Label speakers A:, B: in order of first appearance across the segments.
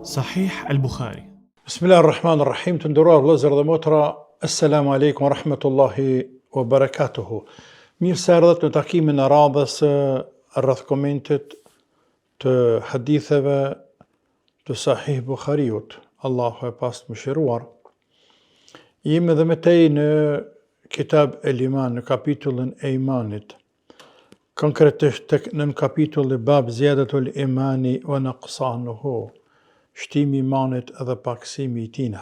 A: Sahih al-Bukhari.
B: Bismillah ar-Rahman ar-Rahim, të nderuar vëllezër dhe motra, Assalamu alaikum wa rahmatullahi wa barakatuhu. Mirë se erdhët në takimin e radhës rreth komentit të haditheve të Sahih Bukhariut. Allahu e pastë mëshiruar. Jemi edhe më tej në Kitab el Iman, në kapitullin e imanit. Konkretisht tek nënkapitulli Bab Ziyadatul Imani wa Naqsanuhu, shtimi i imanit dhe pakësimi i tina.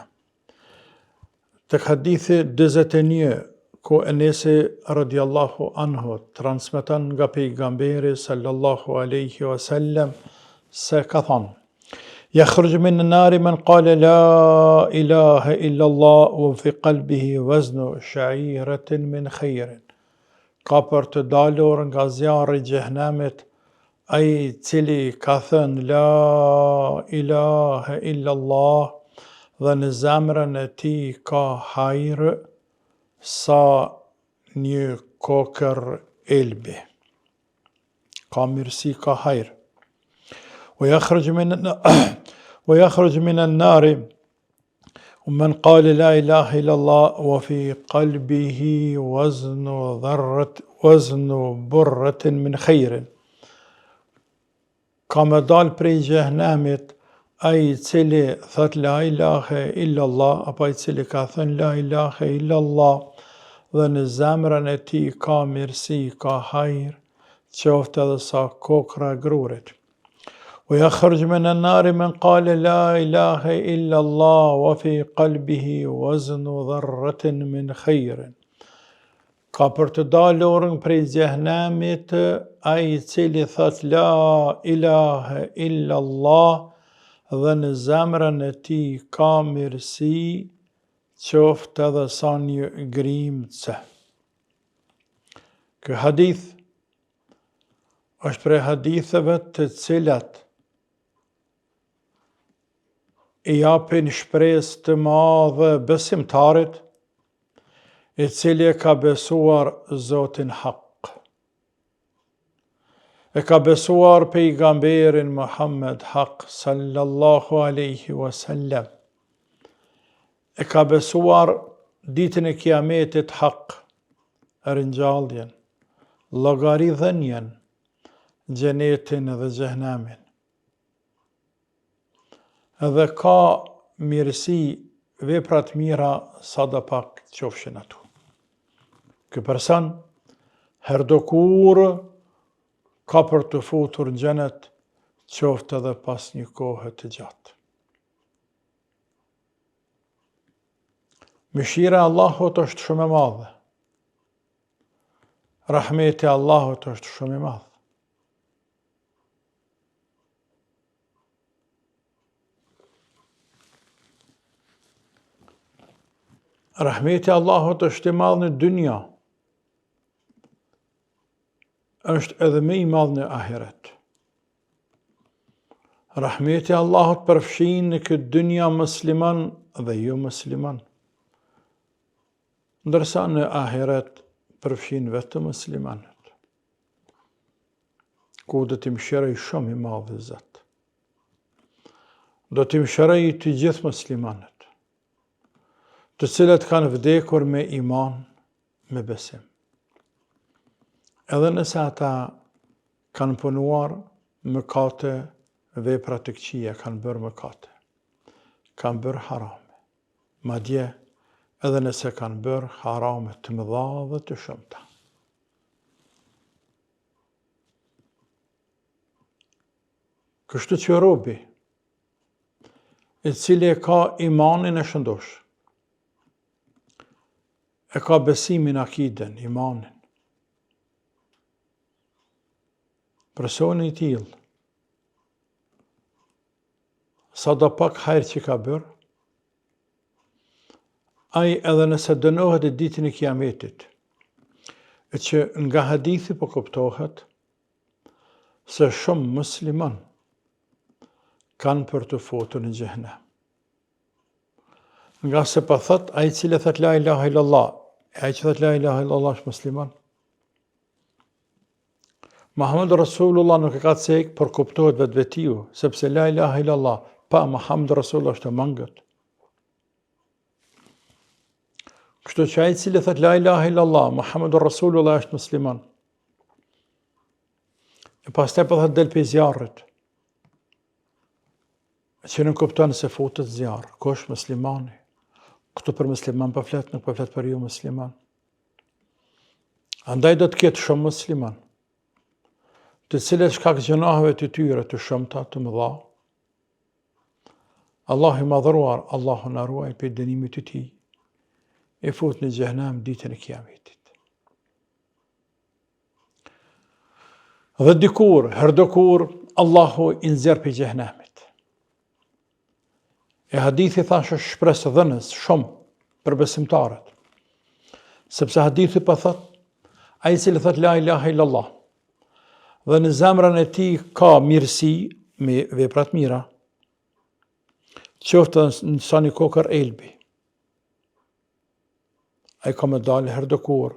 B: Tek hadithi 41, ku Enesi radiallahu anhu transmeton nga pejgamberi sallallahu alaihi wasallam se ka thonë: Yakhruju min an-nari man qala la ilaha illa Allah wa fi qalbihi waznu sha'iratin min khairin. Ka për të dalur nga zjarri i xhehenemit ai i cili ka thënë la ilahe illallah dhe në zemrën e tij ka hajr sa një kokërr elbi. Ka mirësi, ka hajr. Wa yakhruju min wa yakhruju min an-nari Men kale la ilahe illallah wa fi qalbihi waznu dharrat waznu burratin min khairin. Ka me dal prej xhehnemit ai i cili thot la ilahe illallah apo ai i cili ka thënë la ilahe illallah dhe në zemrën e tij ka mirësi, ka hajr, qoftë edhe sa kokra e grurit. Wa yakhruj min an-nari men qala la ilaha illa Allah wa fi qalbihi waznu dharratin min khairin. Ka për të dalur prej xhehnemit ai i cili thot la ilaha illa Allah dhe në zemrën e tij ka mirësi qoftë edhe sa një grimcë. Ky hadith është prej haditheve të cilat i japin shpresë të madhe besimtarit, i cili e ka besuar Zotin Hak. E ka besuar pejgamberin Muhammed Hak sallallahu alaihi wasallam. E ka besuar ditën e kiametit hak, ringjalljen, llogaridhënien, xhenetin dhe xhehnemin. Edhe ka mirësi vepra të mira sado pak qofshin ato. Ky person herdokur ka për t'u futur në xhenet qoftë edhe pas një kohe të gjatë. Mëshira e Allahut është shumë e madhe. Rahmeti i Allahut është shumë i madh. Rahmeti i Allahut është i madh në dynja. Është edhe më i madh në ahiret. Rahmeti i Allahut përfshin në këtë dynja musliman dhe jo musliman. Ndërsa në ahiret përfshin vetëm muslimanët. Ku do t'i mëshirojë shumë i madhi Zot. Do t'i mëshirojë të gjithë muslimanët, të cilët kanë vdekur me iman, me besim. Edhe nëse ata kanë punuar mëkate, vepra të këqija, kanë bërë mëkate, kanë bërë harame. Madje, edhe nëse kanë bërë harame të mëdha dhe të shumta. Kështu që robi, i cili e ka imanin e shëndosh, e ka besimin akiden, imanin, Personi i tillë, sado pak hajr që ka bërë, ai edhe nëse dënohet ditën e kiametit, e që nga hadithi po kuptohet, se shumë musliman kanë për t'u futur në xhehnem. Ngase po thot, ai i cili thot la ilaha illallah, e ai që thot la ilaha illallah është musliman. Muhammed Rasulullah nuk e ka cek, por kuptohet vetvetiu, sepse la ilaha illallah, pa Muhammed Rasulullah është e mangët. Kështu që ai i cili thot la ilaha illallah, Muhammedur Rasulullah është musliman. E pastaj po thot del prej zjarrit. Që nënkupton se futet n'zjarr, kush muslimani? Këtu për musliman po flet, nuk po flet për jo musliman. Andaj do të ketë shumë musliman, të cilët shkak gjynaheve të tyre të shumta të mëdha, Allahu i madhëruar, Allahu na ruaj prej dënimit të tij, i fut në xhehnem ditën e kiametit. Dhe dikur, herdokur, Allahu i nxjerr prej xhehnemit. E hadithi thashë është shpresëdhënës shumë për besimtarët. Sepse hadithi po thot, ai i cili thot la ilaha illallah, dhe në zemrën e tij ka mirësi me vepra të mira, qoftë edhe sa një kokërr elbi. Ai ka me dalë herdokur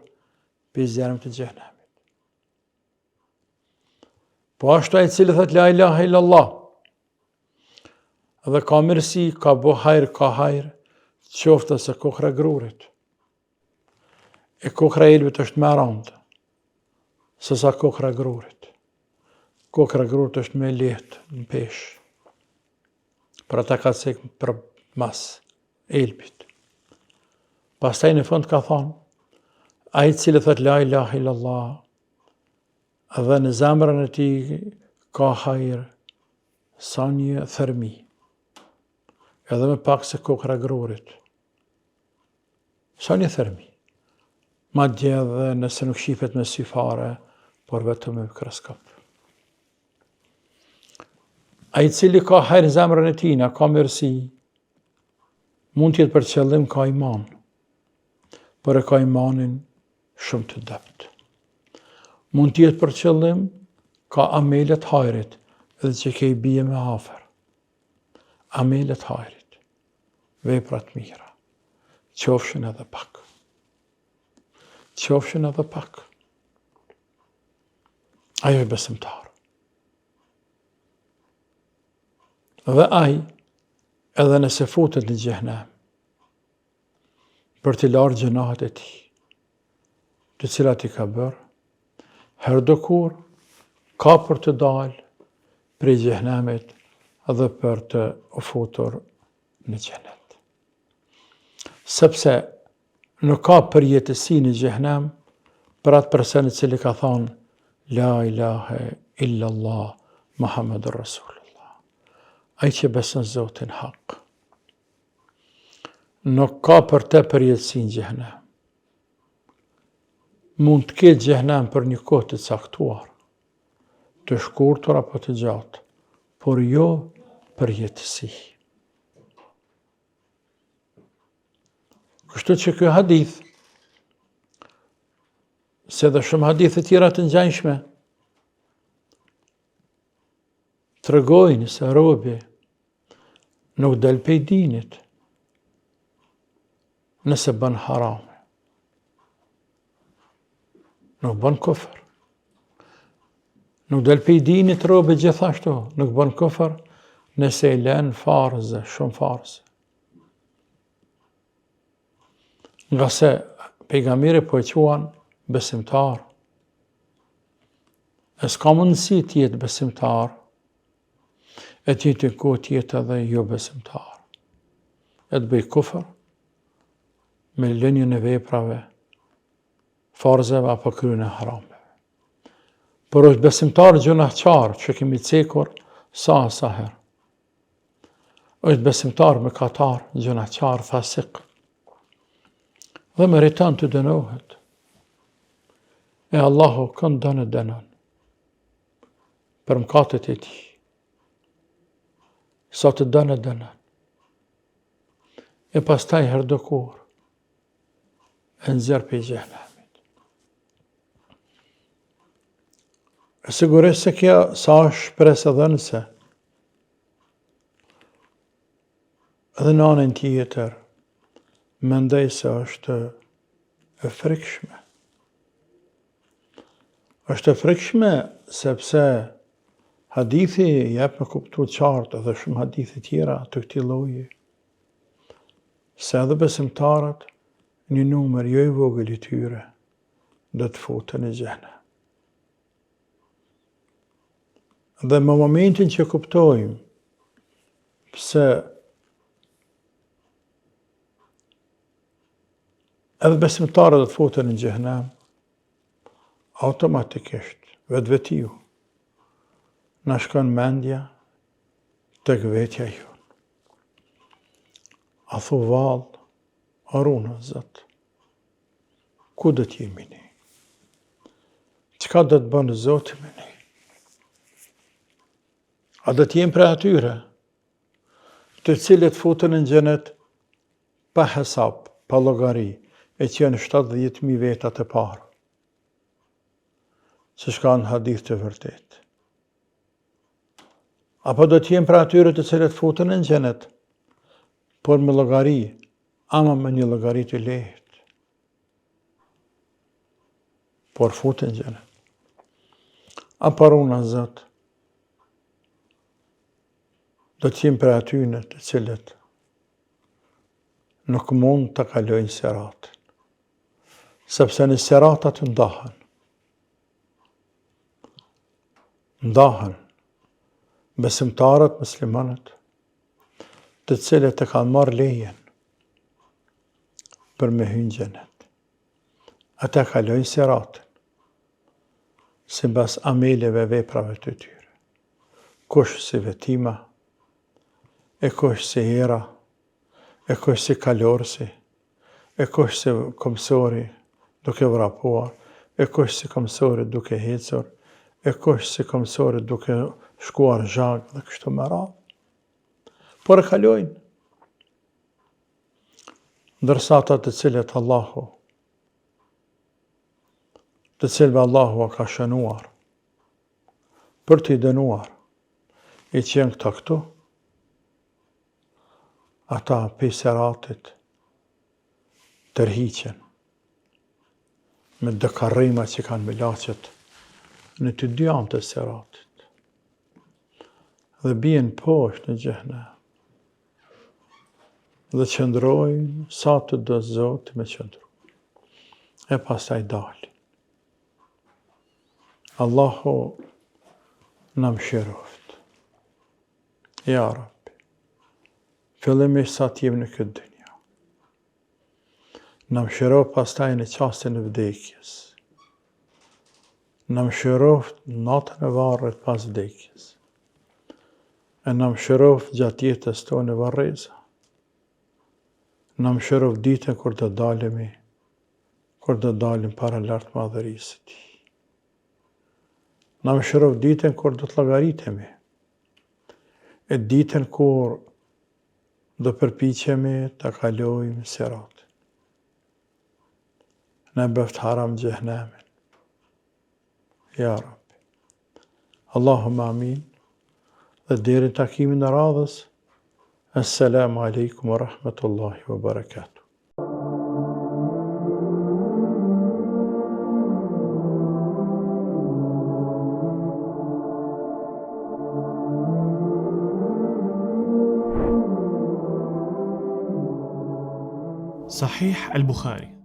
B: prej zjarmit të xhehnemit. Po ashtu ai i cili thot la ilaha illallah, dhe ka mirësi, ka bo hajr, ka hajr, qoftë sa kokrra e grurit. E kokrra e elbit është më e randë, se sa kokrra e grurit. Kokrra e grurit është më e lehtë në peshë. Për ata ka cek për mas elbit. Pastaj në fund ka thonë, ai i cili thot la ilaha illallah, dhe në zemrën e tij ka hajr sa një thërmi, edhe më pak se kokrra e grurit. Sa një thërmi. Madje edhe nëse nuk shifet me sy fare, por vetëm me mikroskop. Ai i cili ka hajr në zemrën e tina, ka mirësi, mund të jetë për qëllim ka iman, por e ka imanin shumë të dobët. Mund të jetë për qëllim ka amelet hajrit, edhe që ke i bie me afër. Amelet hajrit. Vepra të mira. Qofshin edhe pak. Qofshin edhe pak. Ai është besimtar. Dhe ai, edhe nëse futet në xhehnem, për t'i larë gjynahet e tij, të cilat i ka bërë, herdokur ka për të dalë prej xhehnemit dhe për të u futur në xhenet. Sepse nuk ka përjetësi në xhehnem për atë person i cili ka thonë La ilahe illallah Muhammedur Rasulullah. Ai që beson Zotin hak. Nuk ka për të përjetësi në xhehnem. Mund të ketë xhehnem për një kohë të caktuar, të shkurtër apo të gjatë, por jo përjetësi. Kështu që ky hadith, si dhe shumë hadithe tjera të ngjajshme, tregojnë se robi nuk del pej dinit nëse bën harame. Nuk bën kufër. Nuk del pej dinit robi gjithashtu, nuk bën kufër nëse i lën farze, shumë farze. Ngase pejgamberi po e quan besimtar. E s'ka mundësi të jetë besimtar, e të njëjtën kohë të jetë edhe jo besimtar. E të bëjë kufër me lënien e veprave, farzeve apo kryerjen e harameve. Por është besimtar gjynahqar që kemi cekur sa e sa herë. Është besimtar mëkatar, gjynahqar, fasik. Dhe meriton të dënohet. E Allahu kënd don e dënon. Për mëkatet e tij. Sa të don e dënon. E pastaj herdokur e nxjerr prej xhehnemit. E sigurisht se kjo sa është shpresëdhënëse, edhe në anën tjetër, mendoj se është e frikshme. Është e frikshme sepse. Hadithi jep me kuptu qartë edhe shumë hadithe tjera të këtij lloji, se edhe besimtarët një numër jo i vogël i tyre do të futen në xhehenem. Dhe në momentin që kuptojmë se edhe besimtarët do të futen në xhehenem, automatikisht, vetvetiu, na shkon mendja tek vetja jonë. A thu vallë, a runa Zot, ku do të jemi ne? Çka do të bënë Zoti me ne? A do të jemi prej atyre, të cilët futen në xhenet pa hesap, pa llogari, e që janë 70.000 veta të parë, siç ka në hadith të vërtetë. Apo do të jenë prej atyre të cilët futen në xhenet, por me llogari, ama me një llogari të lehtë. Por futen në xhenet. Apo runa Zot, do të jenë prej atyre të cilët nuk mund të kalojnë siratin. Sepse në sirat aty ndahen. Ndahen besimtarët muslimanët, të cilët e kanë marrë lejen për me hy në xhenet. Ata kalojnë siratin, sipas ameleve veprave të tyre. Kush si vetima, e kush si era, e kush si kalorësi, e kush si këmbësori duke vrapuar, e kush si këmbësori duke ecur, e kush si këmbësori duke shkuar zhag dhe kështu me radhë. Por e kalojnë. Ndërsa ata të cilët Allahu, të cilëve Allahu ua ka shënuar, për t'i dënuar, e që janë këta këtu, ata pej siratit tërhiqen me dëkarrima që kanë melaqet në të dy anët e siratit dhe bien poshtë në xhehnem dhe qëndrojnë sa të do Zoti me qëndru e pastaj dalin Allahu na mëshiroftë Ja Rabbi, fillimisht sa të jemi në këtë dynja. Na mëshiroftë pastaj në çastin e vdekjes. Na mëshiroftë natën e varrit pas vdekjes. E na mëshiroftë gjatë jetës tonë në varreza. Na mëshiroftë ditën kur të dalemi, kur të dalim para lartmadhërisë së tij. Na mëshiroftë ditën kur do të llogaritemi. E ditën kur do përpiqemi ta kalojmë siratin. Na bëftë haram xhehnemin. Ja Rabbi. Allahumma amin. Dhe deri në takimin e radhës. Assalamu alaikum wa rahmatullahi wa barakatuh.
A: Sahih al-Bukhari.